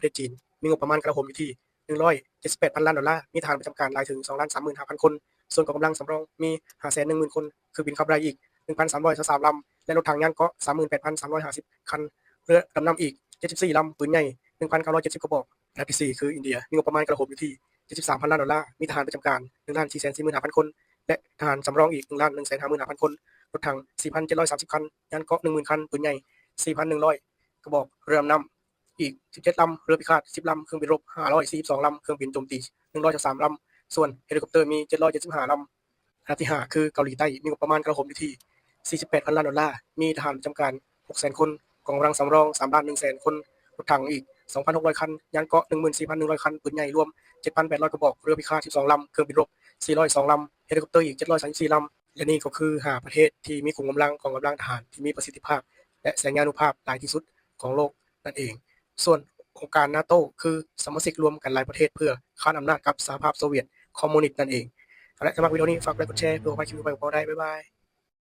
ທດຈີນ ມີງົບປະມານກະລາໂຫມຢູ່ທີ່ໜຶ່ງຮ້ອຍເຈັດສິບແປດພັນລ້ານໂດລາ, ມີທະຫານປະຈຳການຫຼາຍເຖິງສອງລ້ານສາມໝື່ນຫ້າພັນຄົນ, ສ່ວນກອງກຳລັງສຳຮອງມີຫ້າແສນໜຶ່ງໝື່ນຄົນ, ເຄື່ອງບິນຂັບໄລ່ອີກໜຶ່ງພັນສາມຮ້ອຍຊາວສາມລຳ ແລະ ລົດຖັງຍານເກາະສາມໝື່ນແປດພັນສາມຮ້ອຍຫ້າສິບຄັນ, ເຮືອດຳນ້ຳອີກເຈັດສິບສີ່ລຳ, ປືນໃຫຍ່ໜຶ່ງພັນເກົ້າຮ້ອຍເຈັດສິບກະບອກ. ອັນດັບທີສີ່ຄືອິນເດຍ ມີງົບປະມານກະລາໂຫມຢູ່ທີ່ເຈັດສິບສາມພັນລ້ານໂດລາ, ມີທະຫານປະຈຳການໜຶ່ງລ້ານສີ່ແສນສີ່ໝື່ນຫ້າພັນຄົນ ແລະ ທະຫານສຳຮອງອີກໜຶ່ງລ້ານໜຶ່ງແສນຫ້າໝື່ນຫ້າພັນຄົນ, ລົດຖັງສີ່ພັນເຈັດຮ້ອຍສາມສິບຄັນ, ຍານເກາະໜຶ່ງໝື່ນຄັນ, ປືນໃຫຍ່ສີ່ພັນໜຶ່ງຮ້ອຍກະບອກ, ເຮືອດຳນ້ຳອີກສິບເຈັດລຳ, ເຮືອພິຄາດສິບລຳ, ເຄື່ອງບິນລົບຫ້າຮ້ອຍສີ່ສິບສອງລຳ, ເຄື່ອງບິນໂຈມຕີໜຶ່ງຮ້ອຍຊາວສາມລຳ, ສ່ວນເຮລິຄອບເຕີມີເຈັດຮ້ອຍເຈັດສິບຫ້າລຳ. ອັນດັບທີຫ້າຄືເກົາຫຼີໃຕ້ ມີງົບປະມານກະລາໂຫມຢູ່ທີ່ສີ່ສິບແປດພັນລ້ານໂດລາ, ມີທະຫານປະຈຳການຫົກແສນຄົນ, ກອງກຳລັງສຳຮອງສາມລ້ານໜຶ່ງແສນຄົນ, ລົດຖັງອີກສອງພັນຫົກຮ້ອຍຄັນ, ຍານເກາະໜຶ່ງໝື່ນສີ່ພັນໜຶ່ງຮ້ອຍຄັນ, ປືນໃຫຍ່ລວມເຈັດພັນແປດຮ້ອຍກະບອກ, ເຮືອພິຄາດສິບສອງລຳ, ເຄື່ອງບິນລົບສີ່ຮ້ອຍສອງລຳ, ເຮລິຄອບເຕີອີກເຈັດຮ້ອຍສາມສິບສີ່ລຳ. ແລະ ນີ້ກໍຄືຫ້າປະເທດທີ່ມີກອງກຳລັງ, ກອງກຳລັງທະຫານທີ່ມີປະສິດທິພາບ ແລະ ແສນຍານຸພາບຫຼາຍທີ່ສຸດຂອງໂລກນັ້ນເອງ. ສ່ວນອົງການນາໂຕ້ ຄືສະມາຊິກລວມກັນຫຼາຍປະເທດເພື່ອຄ້ານອຳນາດກັບສະຫະພາບໂຊວຽດຄອມມູນິດນັ້ນເອງ. ເອົາລະ ສຳລັບວິດີໂອນີ້ ຝາກກົດໄລກົດແຊ ເພື່ອເອົາໄວ້ຄລິບຕໍ່ໄປ ບາຍບາຍ.